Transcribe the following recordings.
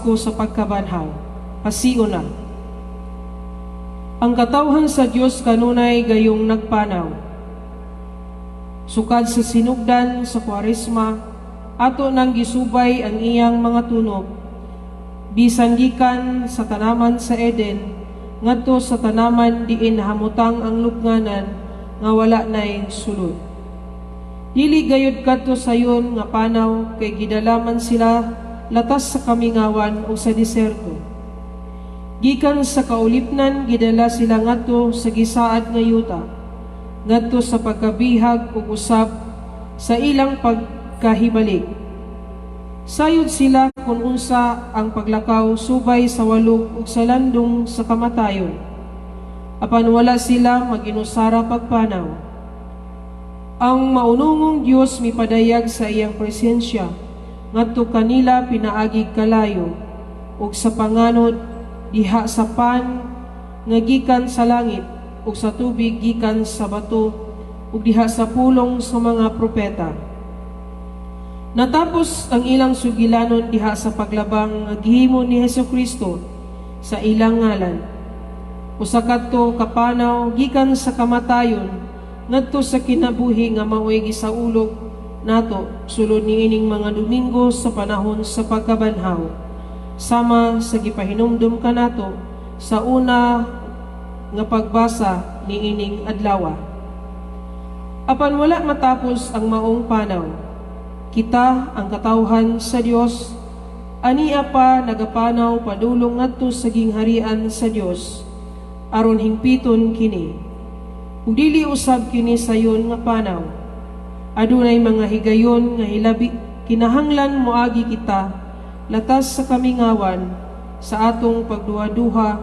Pasko sa pagkabanhaw. Pasiuna. Ang katawhan sa Dios kanunay gayong nagpanaw. Sukad sa sinugdan sa Kwaresma, ato nang gisubay ang iyang mga tunog, bisan gikan sa tanaman sa Eden, ngadto sa tanaman diin hamutang ang lubnganan nga wala nay sulod. Dili gayud kadto sayon nga panaw kay gidala man sila latas sa kamingawan o sa diserto. Gikan sa kaulipnan gidala sila ngadto sa gisaad nga yuta, ngadto sa pagkabihag ug usab sa ilang pagkahibalik. Sayod sila kung unsa ang paglakaw subay sa walog ug sa landong sa kamatayon. Apan wala sila mag-inusara pagpanaw. Ang maunungong Dios mipadayag sa iyang presensya ngadto kanila pinaagig kalayo ug sa panganod diha sa pan nga gikan sa langit ug sa tubig gikan sa bato ug diha sa pulong sa mga propeta. Natapos ang ilang sugilanon diha sa paglabang nga gihimo ni Hesukristo sa ilang ngalan. Usa kadto kapanaw gikan sa kamatayon ngadto sa kinabuhi nga maoy gisaulog nato sulod niining mga Domingo sa panahon sa pagkabanhaw, sama sa gipahinumdum kanato sa una nga pagbasa niining adlaw. Apan wala matapos ang maong panaw. Kita, ang katawhan sa Dios, ania pa nagapanaw padulong ngadto sa gingharian sa Dios aron hingpiton kini. Ug dili usab kini sayon nga panaw. Adunay mga higayon nga hilabi kinahanglan moagi kita latas sa kamingawan sa atong pagduha-duha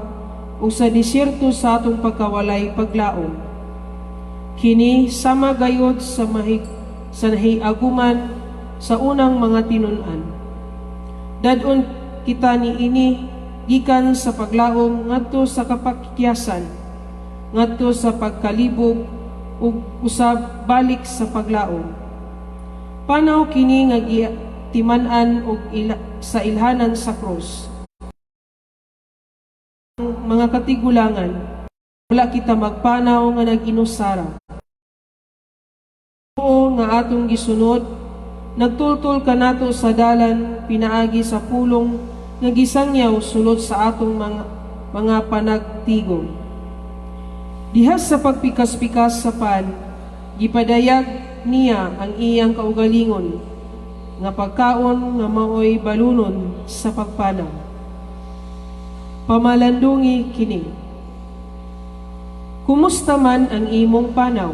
ug sa disyerto sa atong pagkawalay paglaom. Kini sama gayod sa mahig sa nahiaguman sa unang mga tinun-an. Dad-on kita niini gikan sa paglaom ngadto sa kapakyasan, ngadto sa pagkalibog ug usab balik sa paglaom. Panaw kini nga timan-an og sa ilhanan sa krus. Mga katigulangan, wala kita magpanaw nga nag-inusara. Oo nga atong gisunod, nagtultol kanato sa dalan pinaagi sa pulong nga gisangyaw sulod sa atong mga panagtigom. Diha sa pagpikas-pikas sa pan, gipadayag niya ang iyang kaugalingon nga pagkaon nga maoy balunon sa pagpanaw. Pamalandungi kini. Kumusta man ang imong panaw?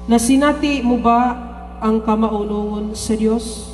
Nasinati mo ba ang kamaunungon sa Dios?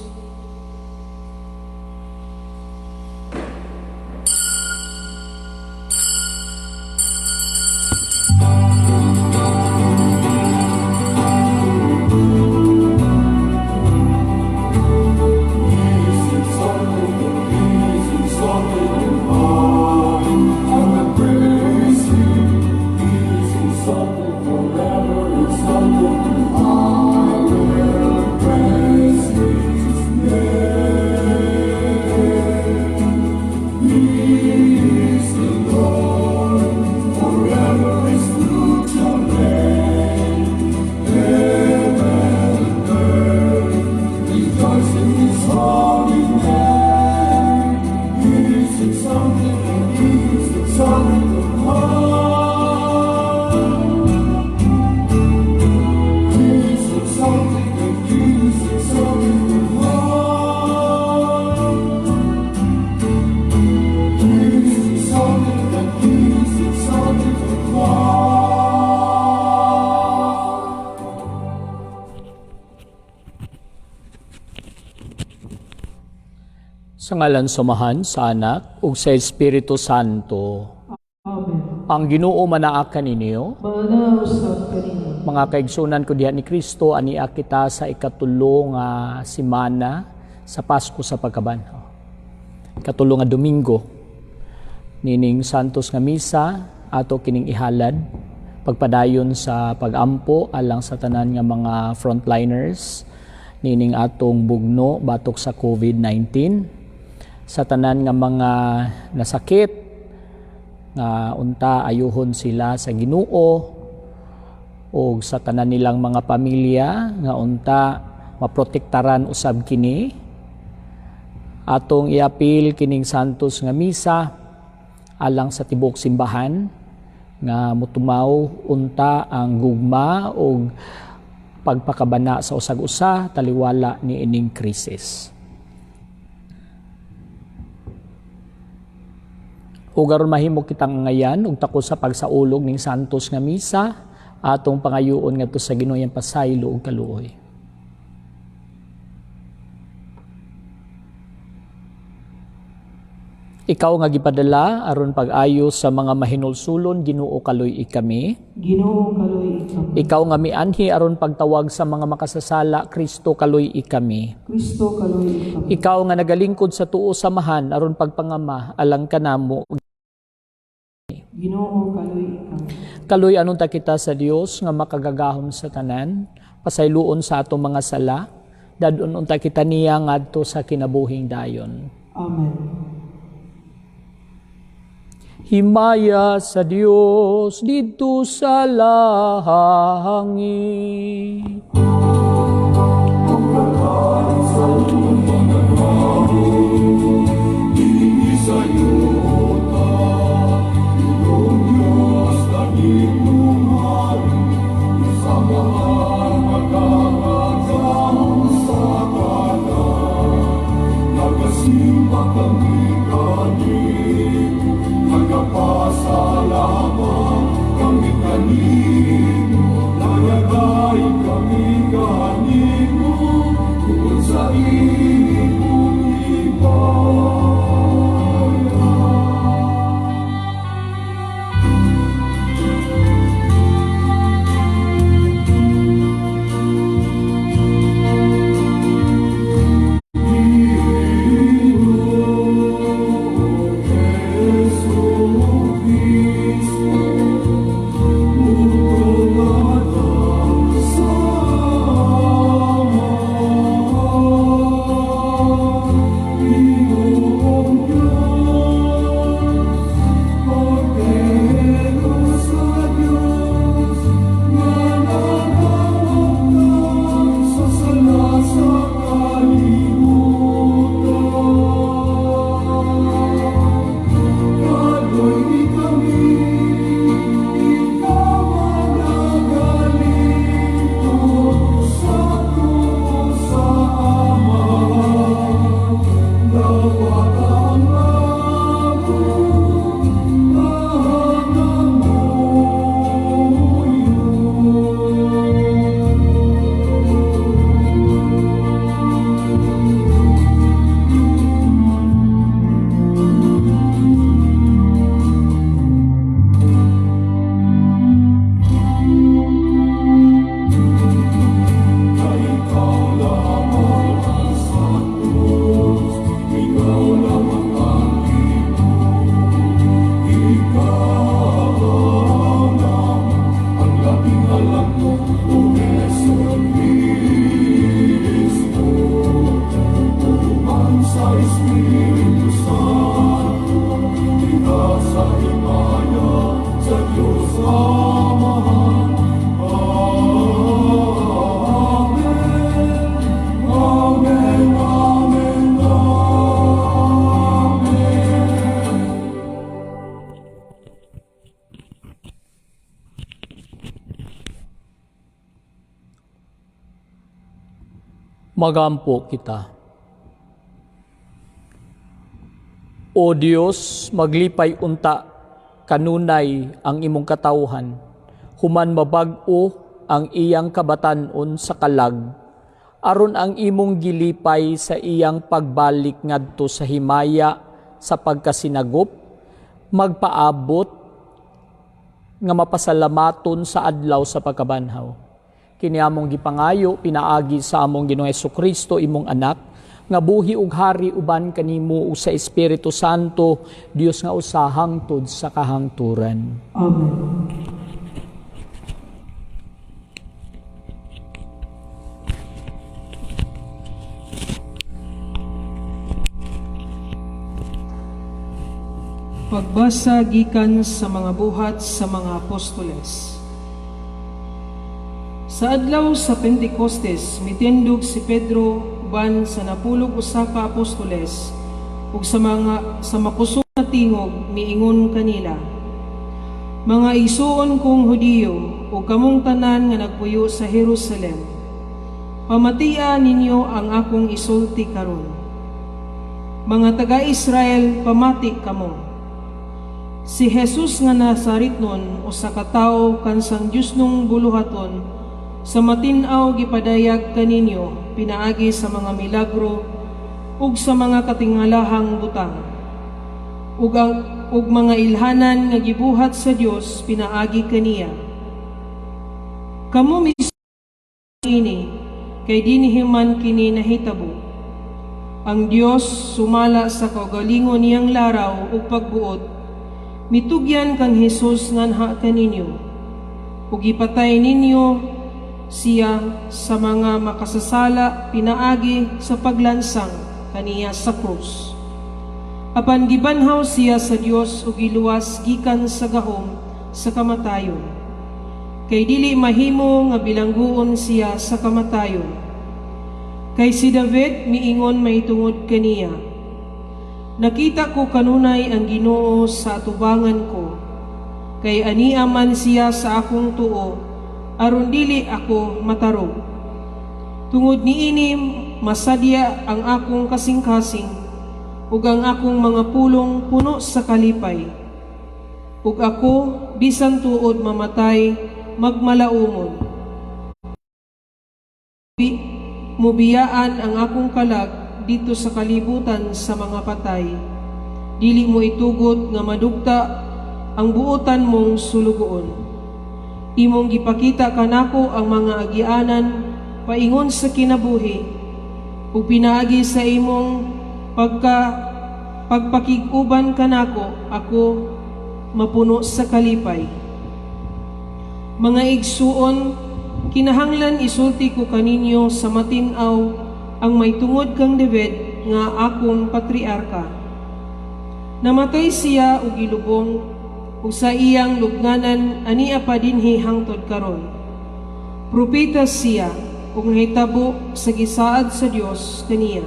Sa ngalan sa Amahan, sa Anak, ug sa Espiritu Santo. Amen. Ang Ginoo manaa kaninyo. Manaa usab kanimo. Mga kaigsunan ko diha ni Kristo, ania kita sa ikatulo nga semana sa Pasko sa Pagkabanhaw. Ikatulo nga Domingo nining Santos nga Misa ato kining ihalad pagpadayon sa pagampo alang sa tanan nga mga frontliners nining atong bugno batok sa COVID-19. Sa tanan nga mga nasakit nga unta ayuhon sila sa Ginoo, o sa tanan nilang mga pamilya nga unta maprotektaran usab kini. Atong iapil kining santos nga misa alang sa tibuok simbahan nga mutumaw unta ang gugma og pagpakabana sa usag-usa taliwala ni ining krisis. Ug aron mahimo kitang angayan og takos sa pagsaulog ning santos nga misa, atong pangayoon ngadto sa Ginoo ang pasaylo ug kaluoy. Ikaw nga gipadala aron pag-ayo sa mga mahinulsulon, Ginoo, kaluy-i kami. Ginoo, kaluy-i kami. Ikaw nga mianhi aron pagtawag sa mga makasasala, Kristo, kaluy-i kami. Kristo, kaluy-i kami. Ikaw nga nagalingkod sa tuo sa Amahan aron pagpangama, alang kanamo. Ginoo, kaluy-i kami. Kaluy-an unta kita sa Dios nga makagagahom sa tanan, pasayloon sa atong mga sala, dad-on unta kita niya ngadto sa kinabuhing dayon. Amen. Himaya sa Dios didto sa langit. Nagasimba kami kanimo, nagapasalamat kami kanimo, nagagay kami kanimo, tungod sa imong himaya. Kaluy-i kami, ikaw ang nagalingkod sa tuo sa Amahan. Dapat ang among pangamuyo. Ikaw lamang ang santos, ikaw lamang ang Ginoo, ikaw lamang ang labing halangdong, O Hesu Kristo. Uban sa Espiritu Santo, diha sa himaya sa Dios Amahan. Amen. Amen, amen, amen. Magampo kita. O Dios, maglipay unta kanunay ang imong katawhan, human mabag-o ang iyang kabatan-on sa kalag, aron ang imong gilipay sa iyang pagbalik ngadto sa himaya sa pagkasinagop, magpaabot nga mapasalamaton sa adlaw sa pagkabanhaw. Kini among gipangayo pinaagi sa among Ginoong Hesukristo, imong anak, nga buhi ug hari uban kanimo ug sa Espiritu Santo, Dios nga usa hangtod sa kahangturan. Amen. Pagbasa gikan sa mga Buhat sa mga Apostoles. Sa adlaw sa Pentecostes, mitindog si Pedro uban sa 11 ka apostoles ug sa makusog nga tingog miingon kanila, "Mga igsuon kong Hudiyo ug kamong tanan nga nagpuyo sa Jerusalem, pamatia ninyo ang akong isulti karon. Mga taga-Israel, pamati kamo. Si Jesus nga Nazaretnon, usa ka tawo kan sang Diosnong buluhaton sa matin-aw gipadayag kaninyo pinaagi sa mga milagro ug sa mga katingalahang butang ug mga ilhanan nga gibuhat sa Dios pinaagi kaniya. Kamo mismo ini, kay dinhi man kini nahitabo. Ang Dios, sumala sa kaugalingon niyang laraw ug pagbuot, mitugyan kang Hesus nganha kaninyo, ug gipatay ninyo siya sa mga makasasala pinaagi sa paglansang kaniya sa krus. Apan gibanhaw siya sa Dios ug giluwas gikan sa gahom sa kamatayon, kay dili mahimo nga bilangguon siya sa kamatayon. Kay si David miingon mahitungod kaniya, 'Nakita ko kanunay ang Ginoo sa atubangan ko, kay ania man siya sa akong tuo, aron dili ako matarog. Tungod niini masadya ang akong kasing-kasing, ug ang akong mga pulong puno sa kalipay. Ug ako, bisan tuod mamatay, magmalaumon. Mo biyaan ang akong kalag didto sa kalibutan sa mga patay. Dili mo itugot nga madugta ang buotan mong sulugoon. Imong gipakita kanako ang mga agianan paingon sa kinabuhi, ug pinaagi sa imong pagpakig-uban kanako, ako mapuno sa kalipay.' Mga igsuon, kinahanglan isulti ko kaninyo sa matin-aw ang mahitungod kang David nga akong patriarka. Namatay siya ug gilubong, ug sa iyang lubnganan ania pa dinhi hangtod karon. Propeta siya ug nahitabo sa gisaad sa Dios kaniya.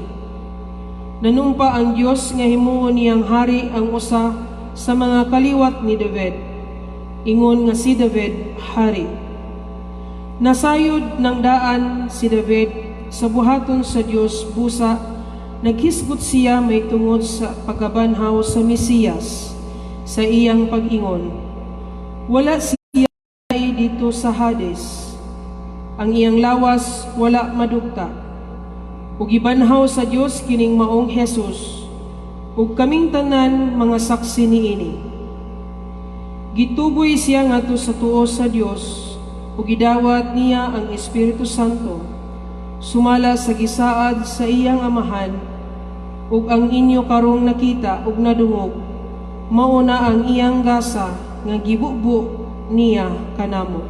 Nanumpa ang Dios nga himuon niyang hari ang usa sa mga kaliwat ni David, ingon nga si David hari. Nasayod ng daan si David sa buhaton sa Dios, busa naghisgot siya mahitungod sa pagkabanhaw sa Mesiyas sa iyang pag-ingon, 'Wala siya didto sa Hades. Ang iyang lawas wala madugta.' Ug gibanhaw sa Dios kining maong Jesus, ug kaming tanan mga saksi niini. Gituboy siya ngadto sa tuo sa Dios ug gidawat niya ang Espiritu Santo sumala sa gisaad sa iyang amahan, ug ang inyo karong nakita ug nadungog mao na ang iyang gasa nga gibubo niya kanamo."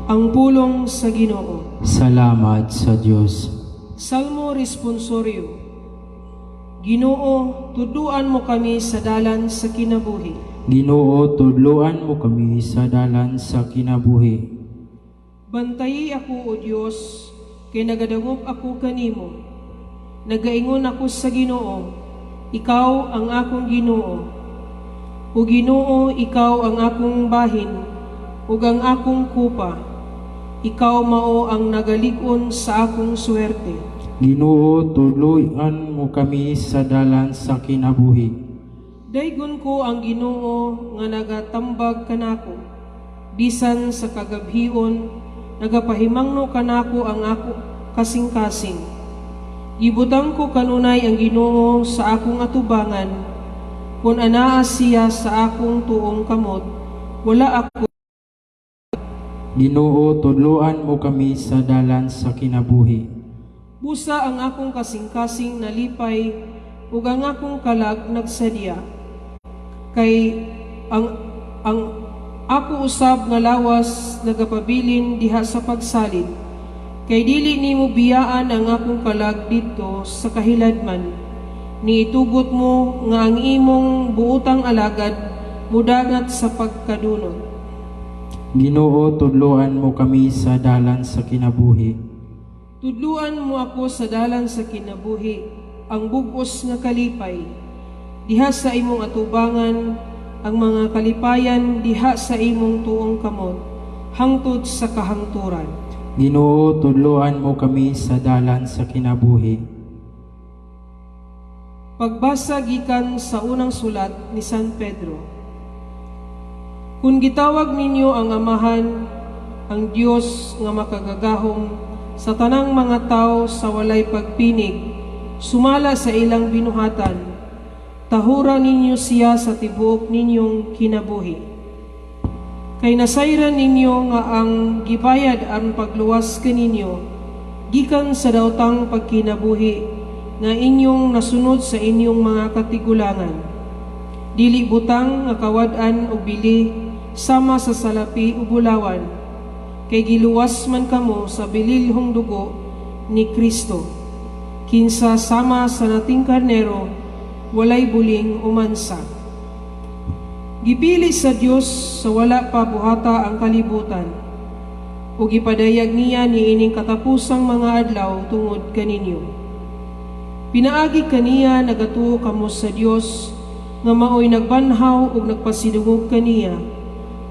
Ang pulong sa Ginoo. Salamat sa Diyos. Salmo Responsorio. Ginoo, tudloan mo kami sa dalan sa kinabuhi. Ginoo, tudloan mo kami sa dalan sa kinabuhi. Bantayi ako, O Dios, kay nagadangop ako kanimo. Nagaingon ako sa Ginoo, "Ikaw ang akong Ginoo." O Ginoo, ikaw ang akong bahin ug ang akong kupa. Ikaw mao ang nagalig-on sa akong suwerte. Ginoo, tudloan mo kami sa dalan sa kinabuhi. Daygon ko ang Ginoo nga nagatambag kanako. Bisan sa kagabhion, nagapahimangno kanako ang ako kasing-kasing. Gibutang ko kanunay ang Ginoo sa akong atubangan. Kung anaa siya sa akong tuong kamot, wala ako Ginoo, tudloan mo kami sa dalan sa kinabuhi. Busa ang akong kasing-kasing nalipay ug ang akong kalag nagsadya. Kay ang ako usab nga lawas nagapabilin diha sa pagsalig. Kay dili nimo biyaan ang akong kalag didto sa kahiladman. Niitugot mo nga ang imong buutang alagad mudagat sa pagkadunot. Ginoo, tudloan mo kami sa dalan sa kinabuhi. Tudluan mo ako sa dalan sa kinabuhi, ang bugos nga kalipay. Diha sa imong atubangan, ang mga kalipayan diha sa imong tuong kamot, hangtod sa kahangturan. Ginoo, tudloan mo kami sa dalan sa kinabuhi. Pagbasa gikan sa unang sulat ni San Pedro. Kung gitawag ninyo ang Amahan, ang Dios nga makagagahom sa tanang mga tao sa walay pagpinig, sumala sa ilang binuhatan, tahura ninyo siya sa tibuok ninyong kinabuhi. Kay nasayran ninyo nga ang gibayad ang pagluwas kaninyo, gikan sa daotang pagkinabuhi nga inyong nasunod sa inyong mga katigulangan. Dili butang nga kawad-an og bili sama sa salapi o bulawan, kay giluwas man kamo sa bililhong dugo ni Kristo. Kinsa sama sa nating karnero, walay buling o mansa. Gipili sa Dios sa wala pa buhata ang kalibutan, ug gipadayag niya niining katapusang mga adlaw tungod kaninyo. Pinaagi kaniya nagatuo kamo sa Dios nga maoy nagbanhaw ug nagpasidungog kaniya,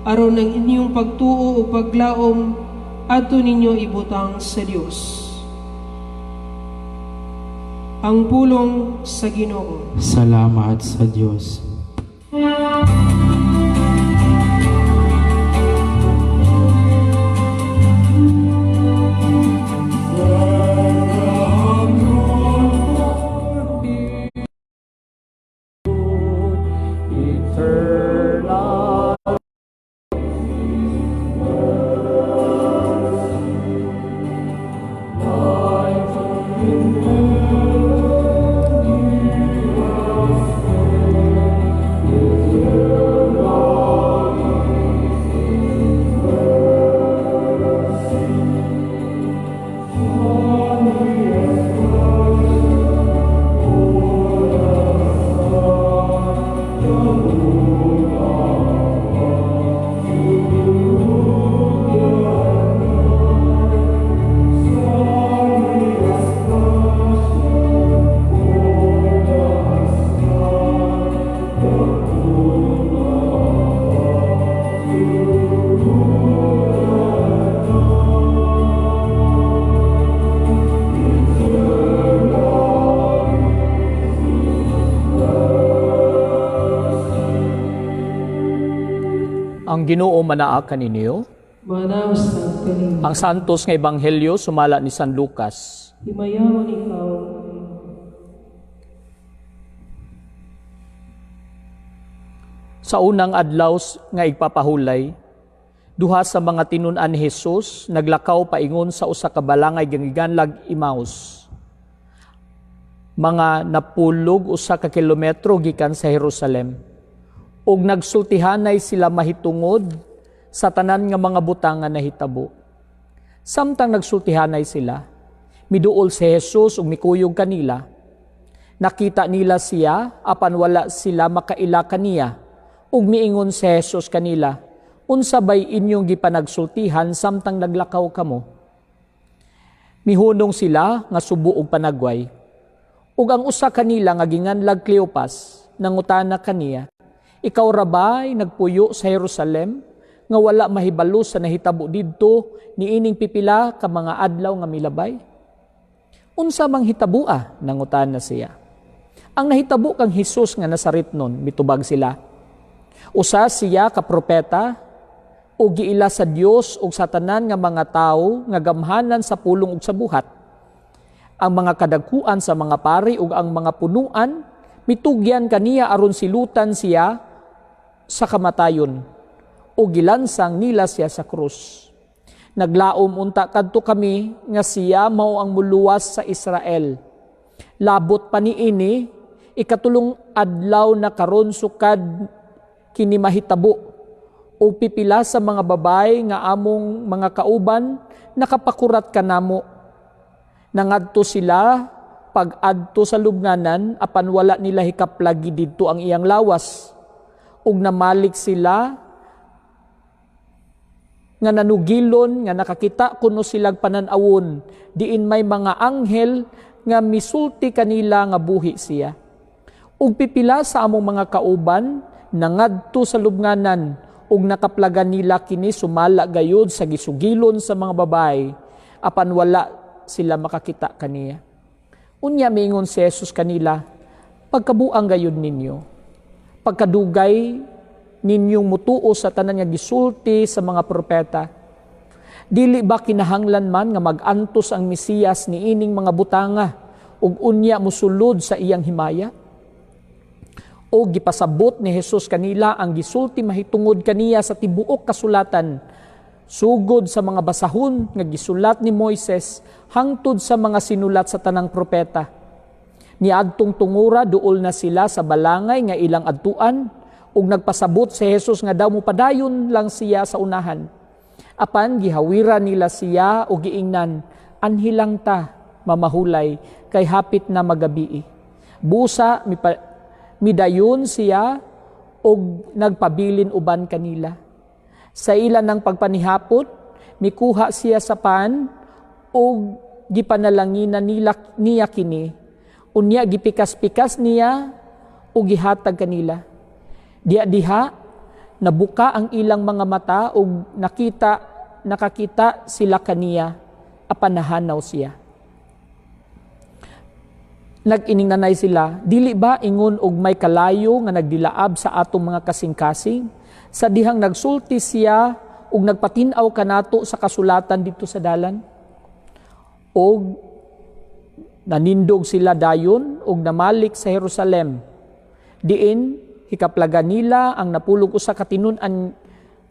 aron ang inyong pagtuo ug paglaom adto ninyo ibutang sa Dios. Ang pulong sa Ginoo. Salamat sa Dios. Eternal. Ang Ginoo manaa kaninyo. Manaa usab kanimo. Ang Santos nga Ebanghelyo sumala ni San Lucas. Himayaon ikaw. Sa unang adlaw nga igpapahulay, duha sa mga tinun-an ni Jesus naglakaw paingon sa usa ka balangay giganlag Emmaus. Mga 91 ka kilometro gikan sa Jerusalem. Ug nagsultihanay sila mahitungod sa tanan nga mga butang nga nahitabo. Samtang nagsultihanay sila, miduol si Jesus ug mikuyog kanila. Nakita nila siya apan wala sila makaila kaniya. Ug miingon si Jesus kanila, "Unsa bay inyong gipanagsultihan samtang naglakaw kamo?" Mihunong sila nga subo og panagway. Ug ang usa kanila nga ginganlag Cleopas nangutana kaniya, "Ikaw ra ba'y nagpuyo sa Jerusalem nga wala mahibalo sa nahitabo didto niining pipila ka mga adlaw nga milabay?" "Unsa mang hitaboa?" nangutana siya. "Ang nahitabo kang Hesus nga Nazaretnon," mitubag sila. "Usa siya ka propeta ug giila sa Dios ug sa tanan nga mga tawo nga gamhanan sa pulong ug sa buhat. Ang mga kadagkuan sa mga pari ug ang mga punuan mitugyan kaniya aron silutan siya sa kamatayon ug gilansang nila siya sa krus. Naglaom unta kadto kami nga siya mao ang muluwas sa Israel. Labot pa niini, ikatulong adlaw na karon sukad kini mahitabo, ug pipila sa mga babay nga among mga kauban nakapakurat kanamo. Nangadto sila pag-adto sa lubnganan, apan wala nila hikaplagi didto ang iyang lawas. Ug namalik sila nga nanugilon nga nakakita kuno silag panan-awon diin may mga anghel nga misulti kanila nga buhi siya. Ug pipila sa among mga kauban nangadto sa lubnganan ug nakaplagan nila kini sumala gayud sa gisugilon sa mga babae, apan wala sila makakita kaniya. Unya miingon si Jesus kanila, "Pagkabuang gayud ninyo, pagkadugay ninyong mutuo sa tanan nga gisulti sa mga propeta. Dili ba kinahanglan man nga mag-antos ang Mesiyas niining mga butanga ug unya musulod sa iyang himaya?" O gipasabot ni Jesus kanila ang gisulti mahitungod kaniya sa tibuok kasulatan, sugod sa mga basahon nga gisulat ni Moises hangtod sa mga sinulat sa tanang propeta. Niadtong tungura, duol na sila sa balangay nga ilang adtuan, ug nagpasabot si Jesus nga daw mopadayon lang siya sa unahan. Apan gihawira nila siya ug giingnan, "Anhi lang ta, mamahulay, kay hapit na magabii." Busa midayon siya ug nagpabilin uban kanila. Sa ila ng pagpanihapot, mikuha siya sa pan ug gipanalanginan nila niya kini. Unya gipikas-pikas niya ug gihatag kanila. Diha diha nabuka ang ilang mga mata ug nakakita sila kaniya, apan nahanaw siya. Nag-iningnanay sila, "Dili ba ingon og may kalayo nga nagdilaab sa atong mga kasing-kasing sa dihang nagsulti siya ug nagpatin-aw kanato sa kasulatan didto sa dalan?" Og nanindog sila dayon ug namalik sa Jerusalem. Diin hikaplagan nila ang 11 ka tinun-an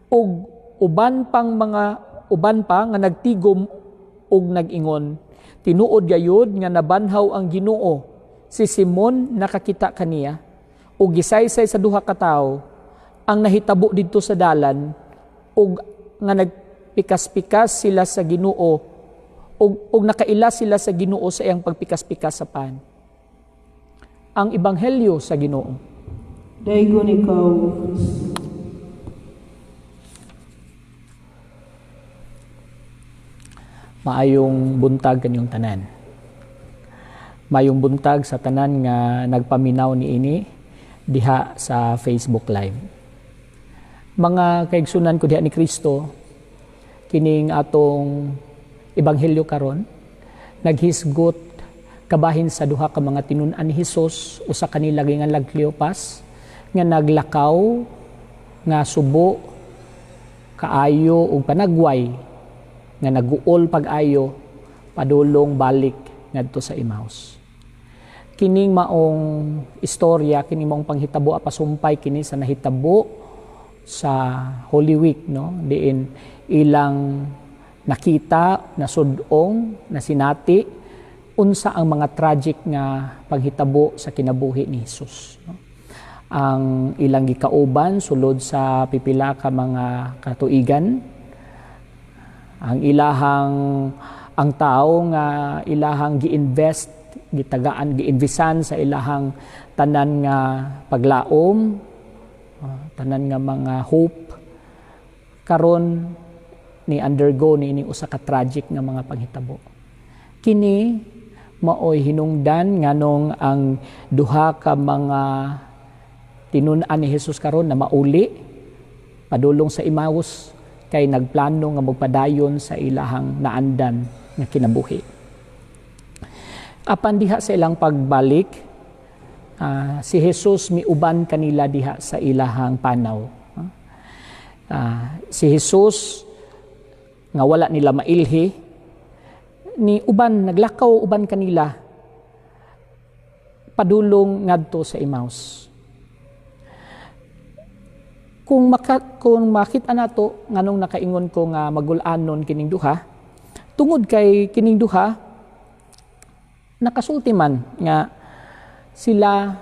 ug uban pang mga uban pa nga nagtigom ug nag-ingon, "Tinuod gayud nga nabanhaw ang Ginoo. Si Simon nakakita kaniya." Ug gisaysay sa duha ka tawo ang nahitabo didto sa dalan ug nga nagpikas-pikas sila sa Ginoo ug nakaila sila sa Ginoo sa iyang pagpikas-pikas sa pan. Ang ebanghelyo sa Ginoo. Daygon ikaw, O Kristo. Maayong buntag kanyong tanan. Maayong buntag sa tanan nga nagpaminaw niini diha sa Facebook Live. Mga kaigsunan ko diha ni Kristo, kining atong ebanghelyo karon naghisgot kabahin sa duha ka mga tinun-an ni Hesus, usa kanila ginganlag Cleopas nga naglakaw nga subo kaayo ug panagway nga naguol pag-ayo padulong balik ngadto sa Emmaus. Kining maong istorya, kining maong panghitabo, pasumpay kini sa nahitabo sa Holy Week, no? Diin ilang nakita, nasudong, nasinati unsa ang mga tragic nga panghitabo sa kinabuhi ni Hesus, no? Ang ilang gikauban sulod sa pipila ka mga katuigan, ang ilahang ang tao nga ilahang gi-invest, gitagaan, gi-investan sa ilahang tanan nga paglaom, tanan nga mga hope, karon ni undergo ni ini usa ka tragic nga mga panghitabo. Kini maoy hinungdan nganong ang duha ka mga tinun-an ni Hesus karon na mauli padulong sa Emmaus kay nagplano nga magpadayon sa ilahang naandan nga kinabuhi. Apan diha sa ilang pagbalik, si Jesus miuban kanila diha sa ilahang panaw. Si Jesus nga wala nila mailhi ni uban, naglakaw uban kanila padulong ngadto sa Emmaus. Kung makita nato nganong nakaingon ko nga magul-anon kining duha, tungod kay kining duha nakasulti man nga sila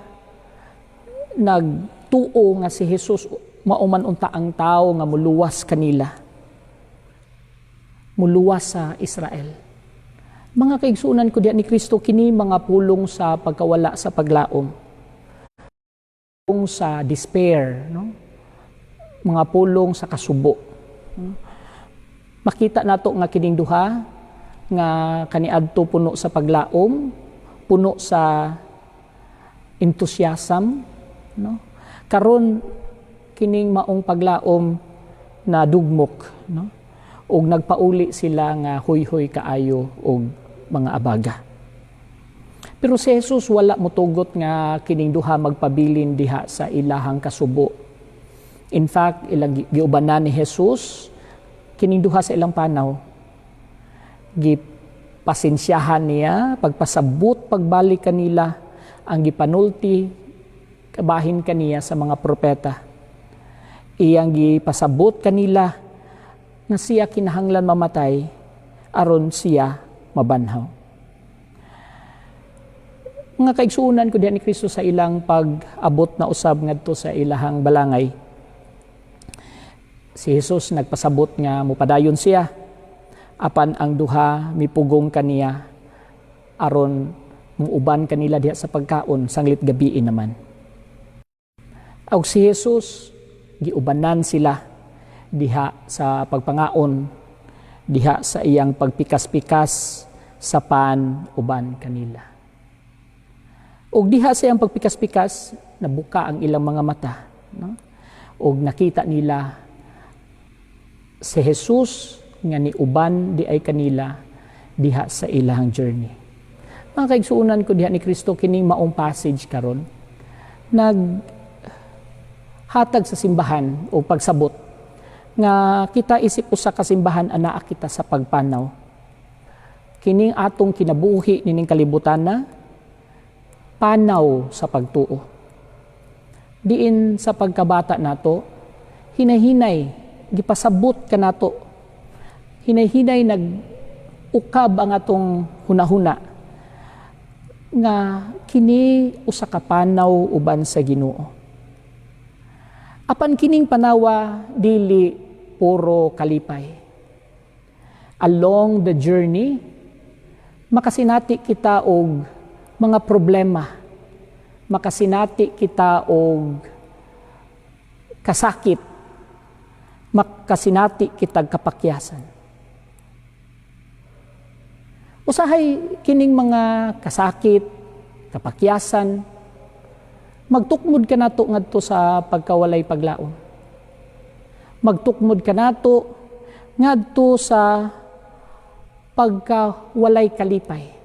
nagtuo nga si Jesus mauman unta ang tao nga muluwas kanila, muluwas sa Israel. Mga kaigsunan ko diha ni Kristo, kini mga pulong sa pagkawala sa paglaom. Pulong sa despair, no? Mga pulong sa kasubo. Makita nato nga kining duha nga kaniadto puno sa paglaom, puno sa enthusiasm, no? Karon kining maong paglaom na dugmok, no? Ug nagpauli sila nga huyhoy kaayo og mga abaga. Pero si Jesus wala motugot nga kining duha magpabilin diha sa ilahang kasubo. In fact, ilang giubanan ni Jesus kining duha sa ilang panaw. Gipasensyahan niya pagpasabot pagbalik kanila ang gipanulti kabahin kaniya sa mga propeta. Iyang gipasabot kanila nga siya kinahanglan mamatay aron siya mabanhaw. Mga kaigsuonan ko diha ni Kristo, sa ilang pag-abot na usab ngadto sa ilahang balangay, si Jesus nagpasabot nga mupadayon siya. Apan ang duha mipugong kaniya aron muuban kanila diha sa pagkaon sanglit gabii naman. Ug si Jesus giubanan sila diha sa pagpangaon, diha sa iyang pagpikas-pikas sa pan uban kanila. Ug diha sa iyang pagpikas-pikas, nabuka ang ilang mga mata, no? Ug nakita nila si Jesus nga niuban diay kanila diha sa ilang journey. Mga kaigsuonan ko diha ni Kristo, kining maong passage karon nag hatag sa simbahan o pagsabot nga kita isip usa ka simbahan anaa kita sa pagpanaw. Kining atong kinabuhi nining kalibutan na panaw sa pagtuo. Diin sa pagkabata nato, hinay-hinay gipasabot kanato. Hinay-hinay nag-ukab ang atong hunahuna nga kini usa ka panaw uban sa Ginoo. Apan kining panawa dili puro kalipay. Along the journey, makasinati kita og mga problema. Makasinati kita og kasakit. Makasinati kitag kapakyasan. Usahay kining mga kasakit, kapakyasan, magtukmod kanato ngadto sa pagkawalay paglaom. Magtukmod kanato ngadto sa pagkawalay kalipay.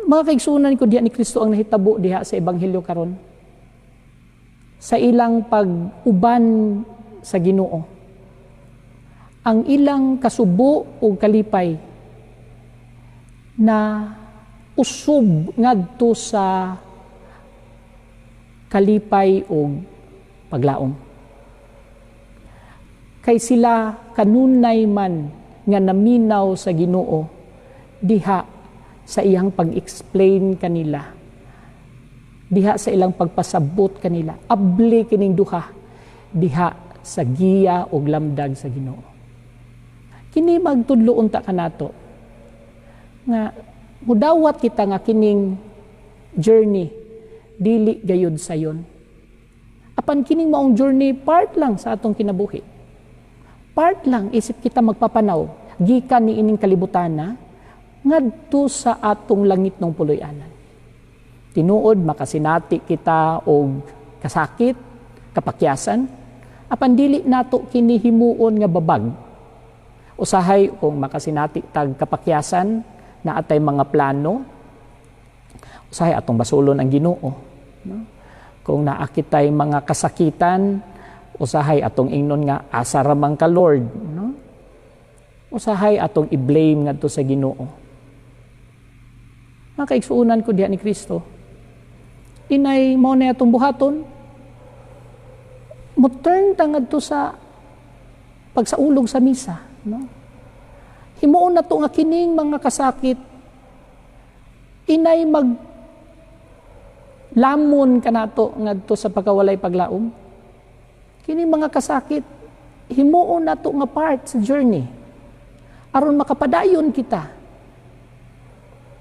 Mga kaigsuonan ko diha ni Kristo, ang nahitabo diha sa ebanghelyo karon, sa ilang pag-uban sa Ginoo, ang ilang kasubo o kalipay na usob ngadto sa kalipay o paglaom. Kay sila kanunay man nga naminaw sa Ginoo diha sa iyang pag-explain kanila, diha sa ilang pagpasabot kanila. Abli kining duha diha sa giya og lamdag sa Ginoo. Kini magtudlo unta kanato nga mudawat kita nga kining journey dili gayud sayon. Apan kining maong journey, part lang sa atong kinabuhi. Part lang isip kita magpapanaw gikan ni ining kalibutan na ngadto sa atong langitnong puloy-anan. Tinuod, makasinati kita og kasakit, kapakyasan, apan dili nato kini himuon nga babag. Usahay kung makasinati tag kapakyasan, naa tay mga plano, usahay atong basulon ang Ginoo, no? Kung naa kitay mga kasakitan, usahay atong ingnon nga asa ra man ka, Lord, no? Usahay atong i-blame ngadto sa Ginoo. Mga kaigsuonan ko diha ni Kristo, inay mao na atong buhaton, mo turn ta ngadto sa pagsaulog sa misa, no? Himuon nato nga kining mga kasakit inay mag lamon kanato ngadto sa pagkawalay paglaom. Kini mga kasakit, himuon nato nga part sa journey. Aron makapadayon kita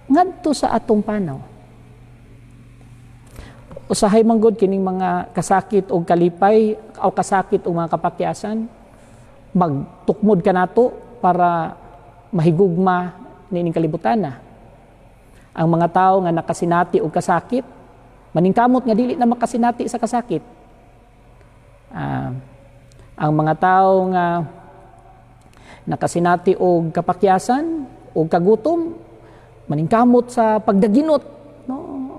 ngadto sa atong panaw. Usahay manggod kining mga kasakit og kalipay o kasakit og mga kapakyasan, magtukmod ka nato para mahigugma niining kalibutan na. Ang mga tao nga nakasinati og kasakit, maningkamot nga dili na makasinati sa kasakit. Ang mga tao nga nakasinati og kapakyasan og kagutom, maningkamot sa pagdaginot, no,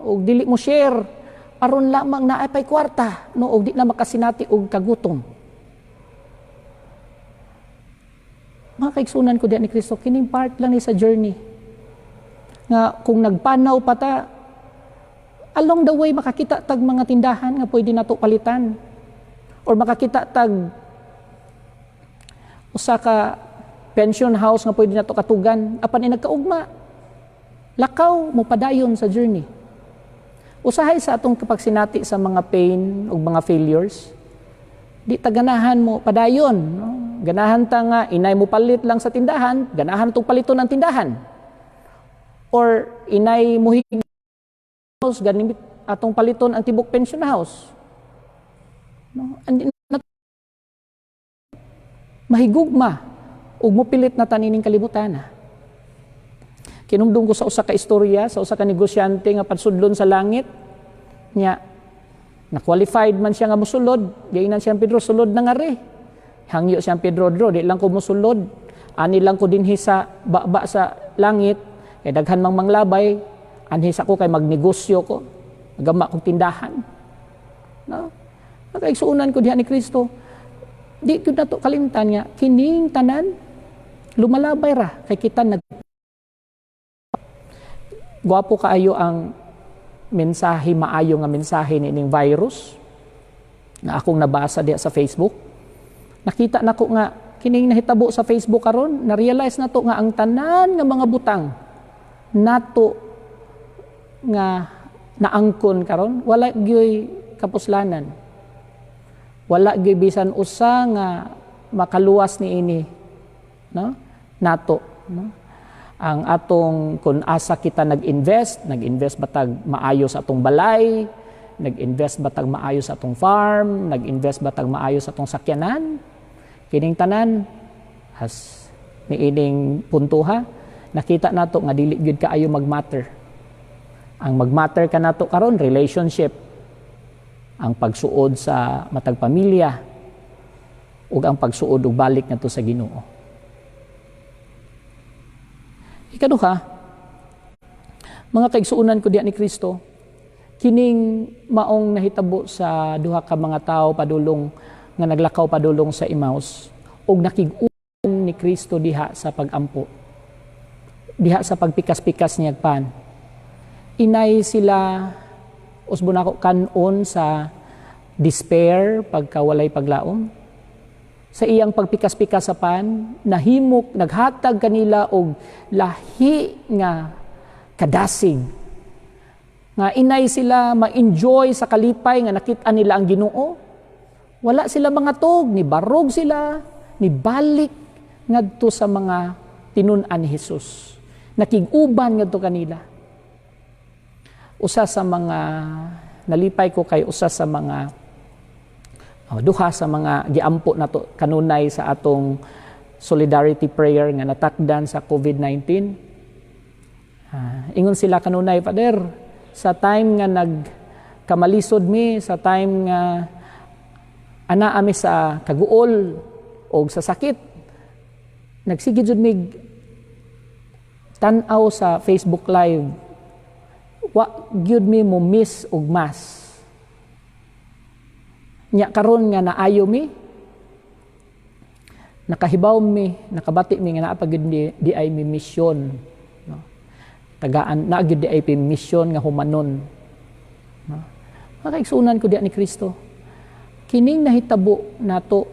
og dili mo share aron lamang naay pay kwarta, no, og di na makasinati og kagutom. Mga kaigsunan ko diha ni Kristo, kining part lang ni sa journey. Nga kung nagpanaw pa ta, along the way makakita tag mga tindahan nga pwede nato palitan, or makakita tag usa ka pension house nga pwede nato katugan, apan inagkaugma, lakaw mo padayon sa journey. Usahay sa atong kapagsinati sa mga pain ug mga failures, di ta ganahan mo padayon, no? Ganahan ta nga inay mo palit lang sa tindahan, ganahan tong paliton ang tindahan. Or inay mo house, ganimit atong paliton ang tibok pension house. No? Andi na mahigugma ug mopilit na tanining kalibutan. Kinumdum ko sa usa ka istorya sa usa ka negosyante nga padsudlon sa langit nya, na qualified man siya nga mosulod. Giingnan siyang Pedro, "Sulod na nga re." Hangyo siyang Pedro, "Dro, di lang ko mosulod. Ani lang ko dinhi sa baba sa langit kay daghan mang manglabay. Anhi sa ko kay magnegosyo ko. Gama kong tindahan." No? Nakaigsuonan ko diha ni Kristo, di gyud nato kalimtan nga kining tanan lumalabay ra kay kita nag. Gwapo kaayo ang mensahe, maayo nga mensahe nining virus na akong nabasa diha sa Facebook. Nakita nako nga kining nahitabo sa Facebook karon, na-realize nato nga ang tanan nga mga butang nato nga naangkon karon wala gyoy kapuslanan. Wala gyoy bisan usa nga makaluwas niini, no, nato, no? Ang atong kung asa kita nag-invest, nag-invest batag maayo sa atong balay, nag-invest batag maayo sa atong farm, nag-invest batag maayo sa atong sakyanan, kining tanan has niining puntuha, nakita nato nga dili gyud kaayo magmatter. Ang magmatter ka nato karon, relationship, ang pagsuod sa matag pamilya, ug ang pagsuod ug balik nato sa Ginoo. Ikaduha, mga kaigsuonan ko diha ni Kristo, kining maong nahitabo sa duha ka mga tawo padulong nga naglakaw padulong sa Emmaus ug nakig-uban ni Kristo diha sa pagampo, diha sa pagpikas-pikas niya pan. Inay sila usbon ako kanon sa despair pagka walay paglaom. Sa iyang pagpikas-pikas sa pan, nahimok, naghatag kanila og lahi nga kadasig. Nga inay sila ma-enjoy sa kalipay nga nakita nila ang Ginoo. Wala sila mga tog, ni barog sila, ni balik ngadto sa mga tinun-an ni Jesus. Nakig-uban ngadto kanila. Usa sa mga nalipay ko kay usa sa mga duha sa mga giampo nato kanunay sa atong solidarity prayer nga natakdan sa COVID-19. Ingon sila kanunay, "Father, sa time nga nagkamalisod mi, sa time nga ana ami sa kaguol o sa sakit, nagsige jud mig tan-aw sa Facebook Live. Wa gyud mi mo miss og mass. Nya karon nga naayo mi, nakahibaw mi, nakabati mi nga naa pa gyud di ay mi misyon, no? Tagaan na gyud di ay mi misyon nga humanon, no?" Makaigsunan ko diha ni Kristo, kining nahitabo nato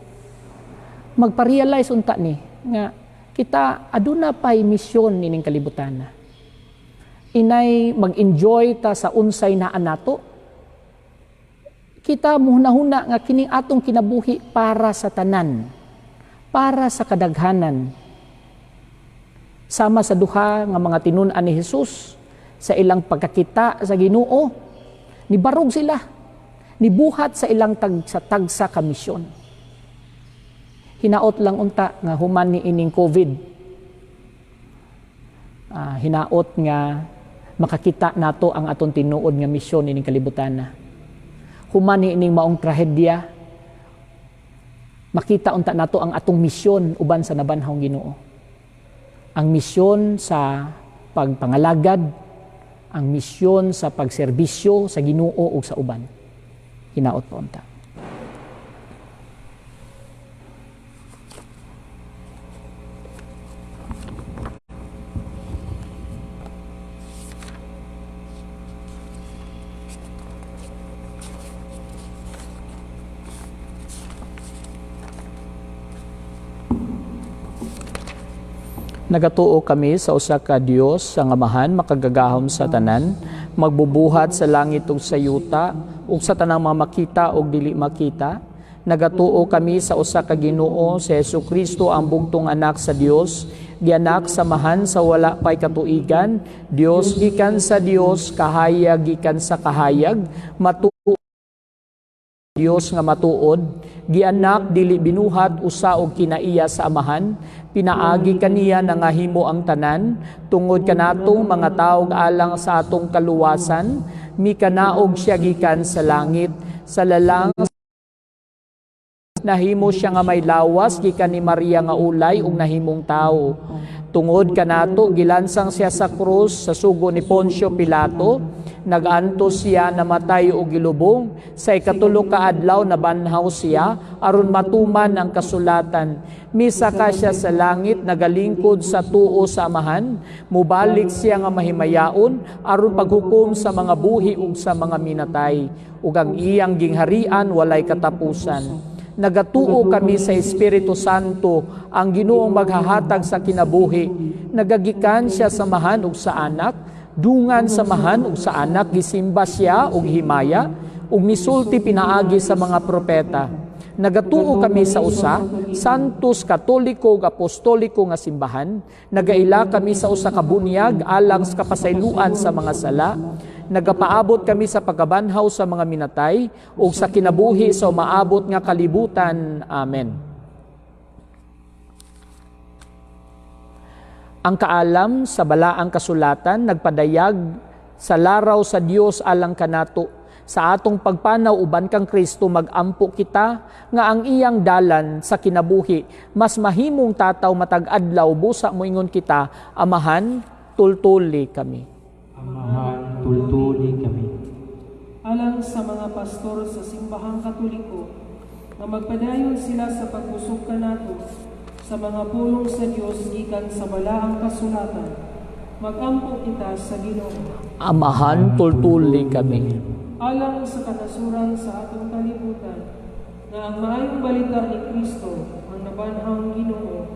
magpa-realize unta ni nga kita aduna pay misyon nining kalibutan na. Inay mag-enjoy ta sa unsay naa nato, kita muhunahuna nga kining atong kinabuhi para sa tanan, para sa kadaghanan. Sama sa duha nga mga tinun-an ni Jesus sa ilang pagkakita sa Ginoo, nibarog sila, nibuhat sa ilang tagsa-tagsa ka misyon. Hinaot lang unta nga human ni ining COVID, hinaot nga makakita nato ang aton tinuod nga misyon ining kalibutan na. Human ni ining maong trahedya, makita unta nato ang atong misyon uban sa nabanhawng Ginoo. Ang misyon sa pagpangalagad, ang misyon sa pagserbisyo sa Ginoo ug sa uban. Hinaot pa unta. Nagatuo kami sa usa ka Dios, ang Amahan makagagahom sa tanan, magbubuhat sa langit ug sa yuta, ug sa tanang mga makita ug dili makita. Nagatuo kami sa usa ka Ginoo, si Hesukristo, ang bugtong anak sa Dios, gianak sa Amahan sa wala pay katuigan, Dios gikan sa Dios, kahayag gikan sa kahayag, matuod Dios nga matuod, gianak dili binuhat, usa og kinaiya sa Amahan, pinaagi kaniya nangahimo ang tanan, tungod kanatong mga tawo alang sa atong kaluwasan, mikanaog siya gikan sa langit, sa lalang nahimo siya nga may lawas gikan ni Maria nga ulay ug nahimong tawo. Tungod kanato gilansang siya sa krus sa sugo ni Poncio Pilato, nagantos siya, namatay ug gilubong, sa ikatulo ka adlaw nabanhaw siya aron matuman ang kasulatan. Misaka siya sa langit, nagalingkod sa tuo sa Amahan, mubalik siya nga mahimayaon aron paghukom sa mga buhi ug sa mga minatay, ug ang iyang gingharian walay katapusan. Nagatuo kami sa Espiritu Santo, ang Ginoong maghahatag sa kinabuhi. Nagagikan siya sa Amahan ug sa Anak, dungan sa Amahan ug sa Anak gisimba siya ug himaya, ug misulti pinaagi sa mga propeta. Nagatuo kami sa usa, Santos, Katoliko ug Apostoliko nga simbahan. Nagaila kami sa usa ka bunyag alang sa kapasayloan sa mga sala. Nagapaabot kami sa pagkabanhaw sa mga minatay ug sa kinabuhi sa umaabot nga kalibutan. Amen. Ang kaalam sa balaang kasulatan nagpadayag sa laraw sa Dios alang kanato. Sa atong pagpanaw uban kang Kristo, magampo kita nga ang iyang dalan sa kinabuhi mas mahimong tataw matag adlaw, busa moingon kita, Amahan, tultuli kami. Amahan, tultuli kami. Alang sa mga pastor sa Simbahang Katoliko, nga magpadayon sila sa pagbusog kanato sa mga pulong sa Dios gikan sa balaang kasulatan, magampo kita sa Ginoo. Amahan, tultuli kami. Alang sa kanasuran sa atong kalibutan, nga ang maayong balita ni Kristo, ang nabanhawng Ginoo,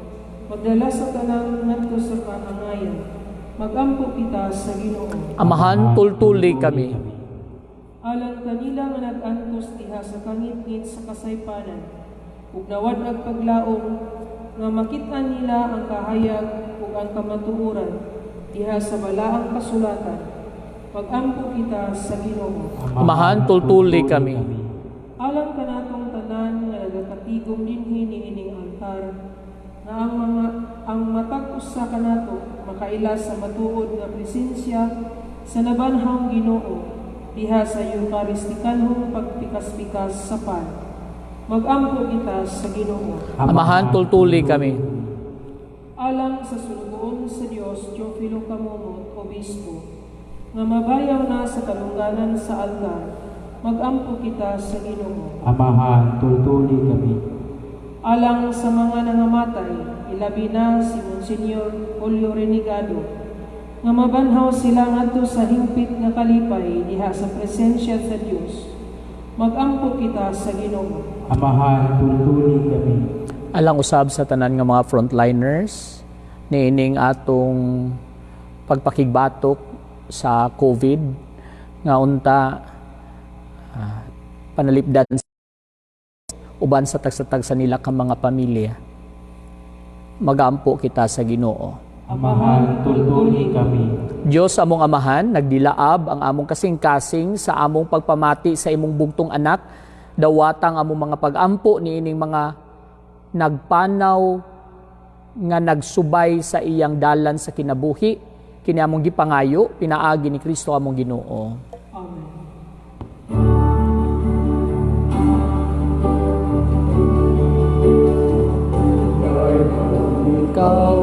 magdala sa tanan ngadto sa kaangayan, magampo kita sa Ginoo. Amahan, tultuli kami. Alang kanila nga nag-antos diha sa kangitngit sa kasaypanan, ug nawad-ag paglaom nga makit-an nila ang kahayag ug ang kamatuoran diha sa balaang kasulatan, magampo kita sa Ginoo. Amahan, tultuli kami. Alang kanatong tanan nga nagakatigom dinhi niining altar, nga ang matag usa kanato makaila sa matuod nga presensya sa nabanhawng Ginoo diha sa Eukaristikanhong pagpikas-pikas sa pan, magampo kita sa Ginoo. Amahan, tultuli kami. Alang sa sulugoon sa Dios Teofilo Camomot, Obispo, nga mabayaw na sa kalungganan sa altar, magampo kita sa Ginoo. Amahan, tultuli kami. Alang sa mga nangamatay, ilabi na si Monsignor Julio Renegado, nga mabanhaw sila ngadto sa hingpit nga kalipay diha sa presensya sa Dios, magampo kita sa Ginoo. Amahan, tultuli kami. Alang usab sa tanan nga mga frontliners niining atong pagpakigbatok sa COVID, nga unta panalipdan uban sa tagsa-tagsa nila ka mga pamilya, magampo kita sa Ginoo. Amahan, tultuli kami. Diyos among Amahan, nagdilaab ang among kasing-kasing sa among pagpamati sa imong bugtong anak, dawatang among mga pagampo niining mga nagpanaw nga nagsubay sa iyang dalan sa kinabuhi, kini among gipangayo, pinaagi ni Kristo among Ginoo. Amen. Ikaw,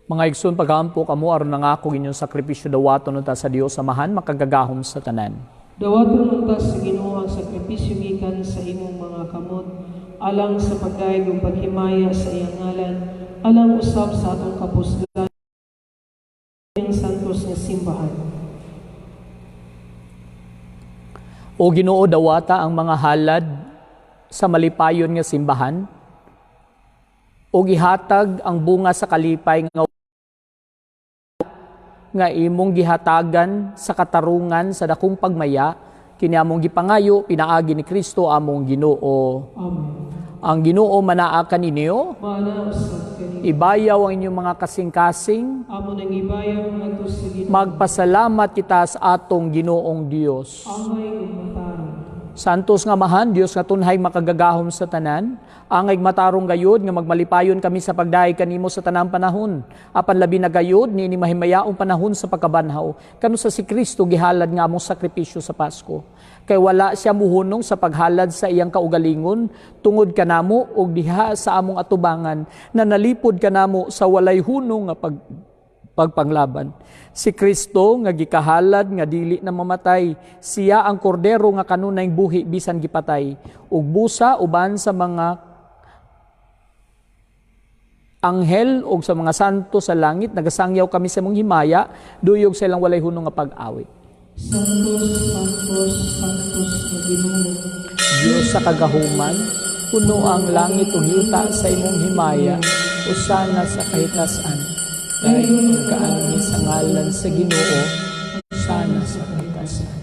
Mga igsoon, paghampo kamo aron nangako inyong sakripisyo dawaton unta sa Dios Amahan makagagahom sa tanan. Dawaton unta sa Ginoo ang sakripisyo gikan sa imong mga kamot alang sa pagdayeg ug paghimaya sa iyang ngalan, alang usab sa atong kapusgan iyang santos nga simbahan. O Ginoo, dawata ang mga halad sa malipayon nga simbahan ug ihatag ang bunga sa kalipay nga imong gihatagan sa katarungan sa dakong pagmaya, kini among gipangayo pinaagi ni Kristo among Ginoo. Amen. Ang Ginoo manaa kaninyo, Maana usab kani ibayaw ang inyong mga kasing-kasing, amo nang ibayaw ngadto sa Ginoo. Magpasalamat kita sa atong Ginoong Dios. Angay ug matarong. Santos nga Amahan, Dios nga tunhay makagagahom sa tanan, angay matarong gayod nga magmalipayon kami sa pagdayeg kanimo sa tanang panahon. Apan labi na gayod niini mahimayaong panahon sa pagkabanhaw, kanu sa si Kristo gihalad nga among sakripisyo sa Pasko. Kay wala siya muhunong sa paghalad sa iyang kaugalingon tungod kanamo og diha sa among atubangan na nalipod kanamo sa walay hunong nga pagpanglaban. Si Kristo nga gikahalad nga dili na mamatay, siya ang kordero nga kanunay buhi bisan gipatay, ug busa uban sa mga anghel ug sa mga santo sa langit nagasangyaw kami sa imong himaya, duyog sa ilang walay hunong nga pag-awit. Santos, Santos, Santos nga Ginoo. Dios sa kagahuman, puno ang langit ug yuta sa imong himaya, usana sa kahitasan. Dayon ang kaanhi sa ngalan sa Ginoo, usana sa kahitasan.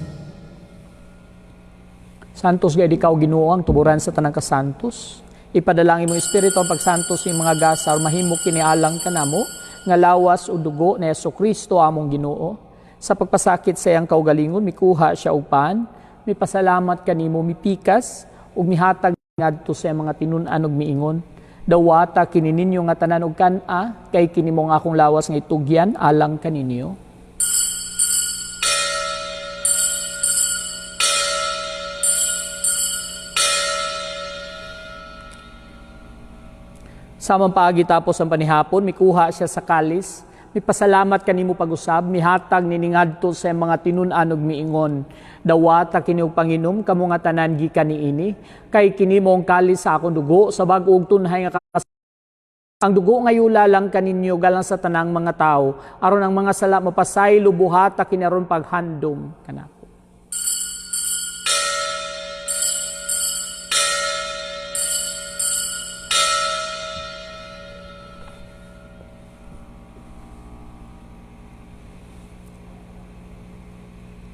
Santos gayud ikaw Ginoo ang tuburan sa tanang kasantos. Ipadalangin mo Espiritu ang pagsantos ng mga gasa aron mahimo kini alang kanamo nga lawas o dugo ni Hesus Kristo among Ginoo. Sa pagpasakit sa iyang kaugalingon mikuha siya og pan, mipasalamat kanimo, mipikas ug mihatag ngadto sa iyang mga tinun-an ug miingon: Dawata kini ninyo nga tanan og kan-a, kay kini mo nga akong lawas nga itugyan alang kaninyo. Samang paagi tapos ang panihapon, mikuha siya sa kalis, mipasalamat kanimo pag-usab, mihatag niningadto sa iyang mga tinun-an ug miingon: Dawata kini og panginom kamo nga tanan gikan niini, kay kini mo ang kalis sa akong dugo sa bag-o ug tunhay nga ang dugo nga yula lang kaninyo galang sa tanang mga tawo, aron ang mga sala mapasaylo buhata kini aron paghandom kanako.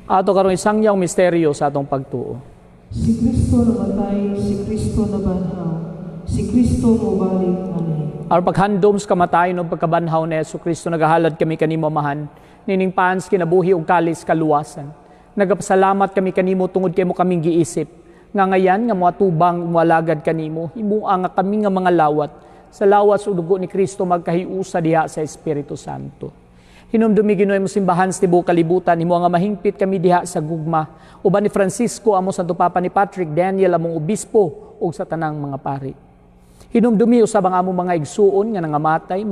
Ato karon isang yaw misteryo sa atong pagtuo. Si Kristo namatay, si Kristo nabanhaw, si Kristo mobalik anay. Aron paghandom sa kamatayon ug pagkabanhaw ni Hesus Kristo, nagahalad kami kanimo Amahan, nining pans kinabuhi ug kalis kaluwasan. Nagapasalamat kami kanimo tungod kay mo kaming giisip nga ngayan nga moatubang moalagad kanimo, himua nga kami nga mga lawat sa lawas ug dugo ni Kristo magkahiusa diha sa Espiritu Santo. Hinumdumi Ginoo imong simbahan sa tibuok kalibutan, himo nga mahingpit kami diha sa gugma. Uban ni Francisco amo Santo Papa, ni Patrick Daniel among obispo ug sa tanang mga pari. Hinumdumi usab ang among mga igsuon nga nangamatay,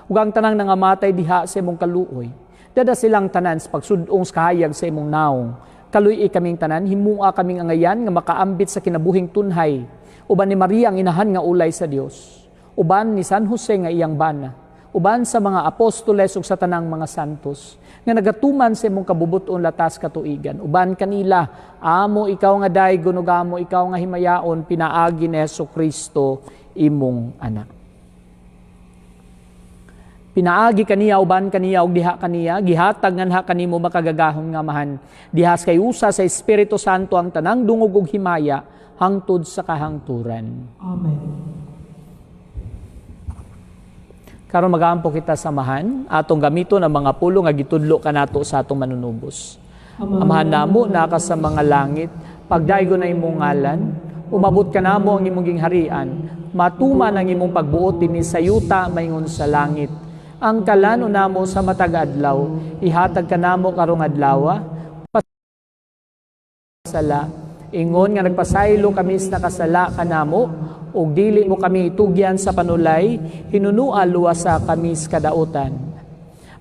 ug ang tanang nangamatay diha sa imong kaluoy. Dada silang tanan sa pagsudong sa kahayag sa imong naong. Kaluy-i kaming tanan, himua kaming angayan nga makaambit sa kinabuhing tunhay. Uban ni Maria ang inahan nga ulay sa Dios. Uban ni San Jose nga iyang bana. Uban sa mga apostoles ug sa tanang mga santos nga nagatuman sa imong kabubuton latas katuigan. Uban kanila, amo ikaw nga daygon ug amo ikaw nga himayaon pinaagi ni Hesus Kristo imong anak. Pinaagi kaniya, uban kaniya ug diha kaniya, gihatag nganha kanimo makagagahom nga Amahan. Diha sa kayusa sa Espiritu Santo ang tanang dungog ug himaya hangtod sa kahangturan. Amen. Karon magaampo kita sa Amahan, atong gamiton ang mga pulong nga gitudlo kanato sa atong manunubos. Amahan namo naa ka sa mga langit, pagdaygon na imong ngalan, umabot kanamo ang imong gingharian, matuman ang imong pagbuot dinhi sa yuta maingon sa langit. Ang kalano namo sa matag adlaw, ihatag kanamo karong adlawa, sala, ingon nga nagpasaylo kami sa nakasala kanamo, ug dili mo kami itugyan sa panulay, hinunua luwasa kami sa kadautan.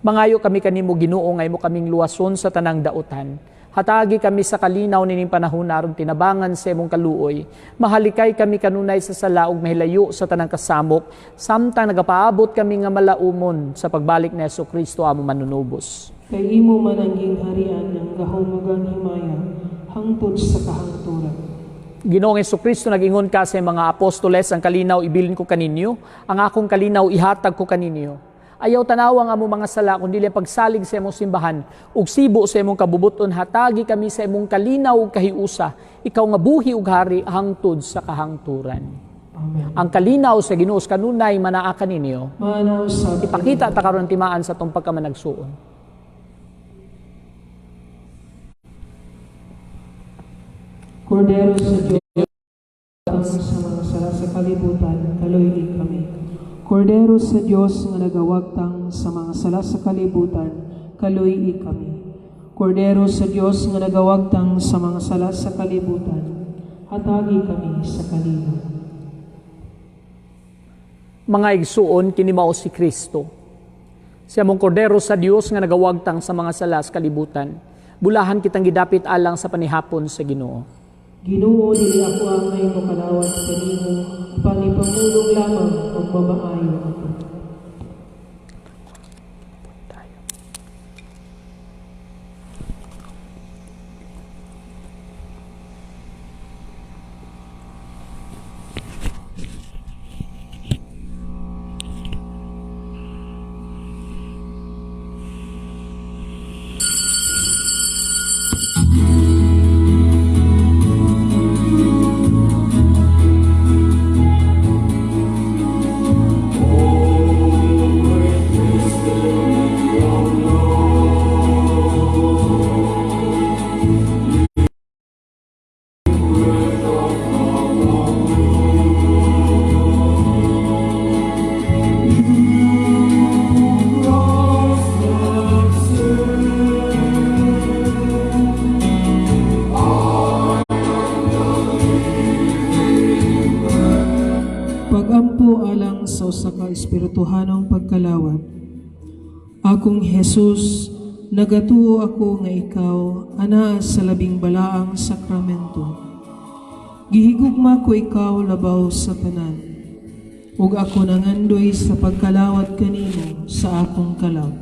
Mangayo kami kanimo Ginoo nga imo kaming luwason sa tanang dautan. Hatagi kami sa kalinaw nining panahon aron tinabangan sa imong kaluoy. Mahalikay kami kanunay sa sala ug mahilayo sa tanang kasamok, samtang nagapaabot kami nga malaumon sa pagbalik ni Hesus Kristo among manunubos. Kay imo man ang gingharian ang gahom ug ang himaya hangtod sa kahangturan. Ginoong Hesukristo, nag-ingon ka sa mga apostoles, ang kalinaw ibilin ko kaninyo, ang akong kalinaw ihatag ko kaninyo. Ayaw tanawa ang among mga sala, kundi ang pagsalig sa imong simbahan, ug sibo sa imong kabubuton, hatagi kami sa imong kalinaw ug kahiusa, ikaw nga buhi ug hari hangtod sa kahangturan. Amen. Ang kalinaw sa Ginoo kanunay manaa kaninyo. Manaw sa Ipakita ta karon timaan sa atong pagkamanagsuon. Kordero sa Diyos sa mga sala sa kalibutan, kaluy-i kami. Kordero sa Diyos nga nagawagtang sa mga sala sa kalibutan, kaluy-i kami. Kordero sa Diyos nga nagawagtang sa mga sala sa kalibutan, hatagi kami sa kalinaw. Mga igsuon, kini mao si Kristo. Siya mong kordero sa Dios nga nagawagtang sa mga sala sa kalibutan. Bulahan kitang gidapit alang sa panihapon sa Ginoo. Ginoo, dili ako angay mokalawat kanimo, apan ipamulong lamang ug mamaayo ako. Pagampo alang sa usa ka espirituhanong pagkalawat. Akong Jesus, nagatuo ako nga ikaw anaa sa labing balaang sakramento. Gihigugma ko ikaw labaw sa tanan, ug ako nangandoy sa pagkalawat kanimo sa akong kalag.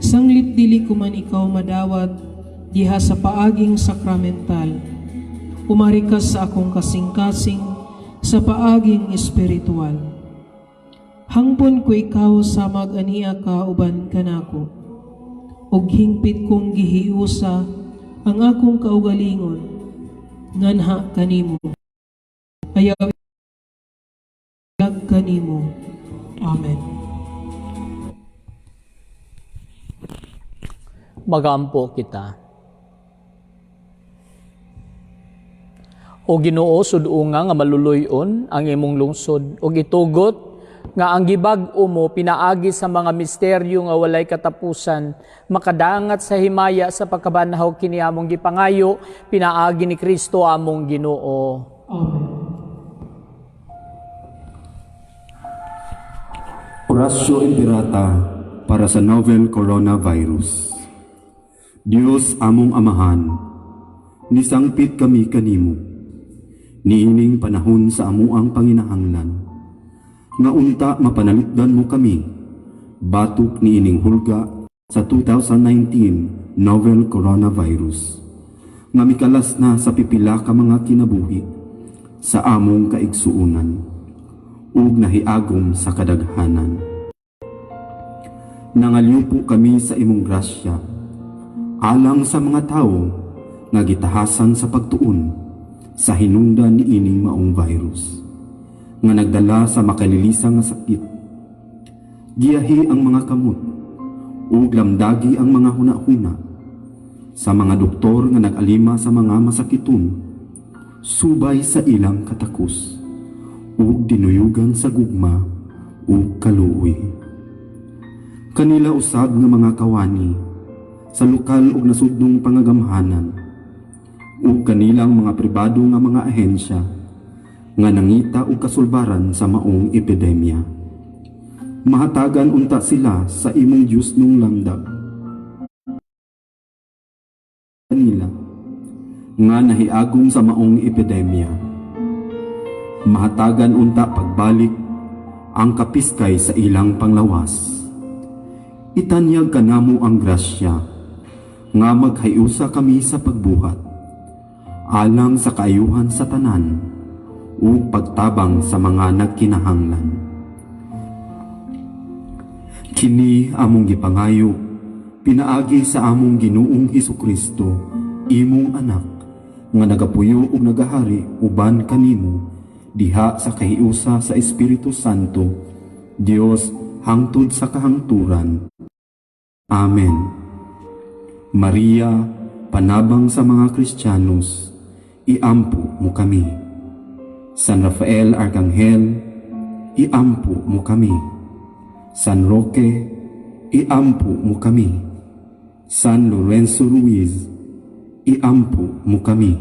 Sanglit dili ko man ikaw madawat diha sa paaging sakramental, umari ka sa akong kasing-kasing sa paaging espiritual. Hangpon ko ikaw sa mag-ania ka uban kanako, ug hingpit kong gihiusa ang akong kaugalingon nganha kanimo. Ayaw kanimo. Amen. Magampo kita. O Ginoo, sud-unga nga maluluy-on ang imong lungsod ug itugot nga ang gibag-o mo pinaagi sa mga misteryo nga walay katapusan, makadangat sa himaya sa pagkabanhaw kini among gipangayo pinaagi ni Kristo among Ginoo. Amen. Oratio Imperata para sa novel coronavirus. Dios among Amahan, nisangpit kami kanimo. Niining panahon sa amuang panginahanglan, nga unta mapanalipdan mo kami, batok niining hulga sa 2019 novel coronavirus, nga mikalas na sa pipila ka mga kinabuhi sa among kaigsuunan ug nahiagom sa kadaghanan. Nangalyupo kami sa imong grasya alang sa mga tawo nga gitahasan sa pagtuon sa hinungdan niining maong virus nga nagdala sa makalilisa nga sakit. Giyahi ang mga kamot ug lamdagi ang mga hunahuna sa mga doktor nga nag-alima sa mga masakiton subay sa ilang katakos ug dinuyugan sa gugma ug kaluoy. Kanila usab nga mga kawani sa lokal ug nasudnong pangagamhanan ug kanilang mga pribado nga mga ahensya nga nangita og kasulbaran sa maong epidemya. Mahatagan unta sila sa imong Diyosnong lamdag. Kanila nga nahiagom sa maong epidemya. Mahatagan unta pagbalik ang kapiskay sa ilang panglawas. Itanyag kanamo ang grasya nga maghiusa kami sa pagbuhat alang sa kaayuhan sa tanan ug pagtabang sa mga nagkinahanglan. Kini among gipangayo pinaagi sa among Ginoong Hesukristo, imong anak, nga nagapuyo ug nagahari uban kanimo diha sa kahiusa sa Espiritu Santo, Dios hangtod sa kahangturan. Amen. Maria, panabang sa mga Kristiyanos, iampo mo kami. San Rafael Arkanghel, iampo mo kami. San Roque, iampo mo kami. San Lorenzo Ruiz, iampo mo kami.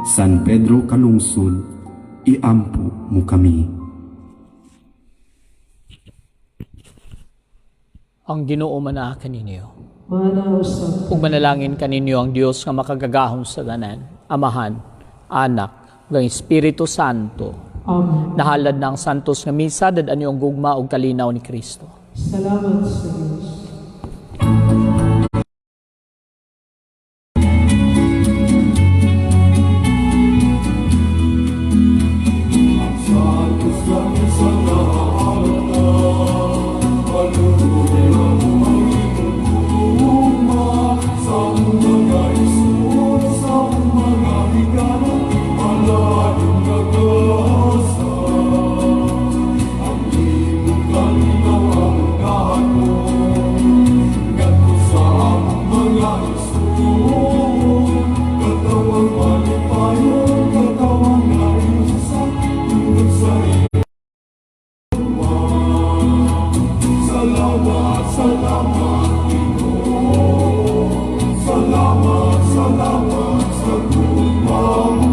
San Pedro Calungsod, iampo mo kami. Ang Ginoo manaa kaninyo. Mana usab. Ug manalangin kaninyo ang Dios nga makagagahom sa tanan, Amahan, Anak, ug ang Espiritu Santo. Amen. Nahalad na ang santos nga misa, dad-an niyo ang gugma ug kalinaw ni Kristo. Salamat sa Diyos. Salamat, salamat, Ginoo. Salamat, salamat sa gugma mo.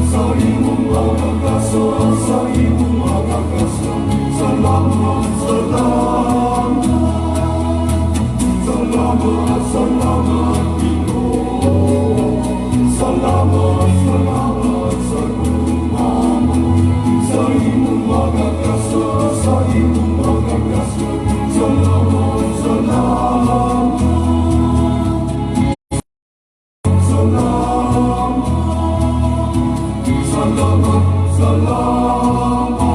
Sa imong mga grasya, sa imong mga grasya. Salamat, salamat. Salamat, salamat, Ginoo. Salamat, salamat sa gugma mo. Sa imong mga grasya, sa imong mga grasya. Salamat, salamat. Salamat, salamat, salamat.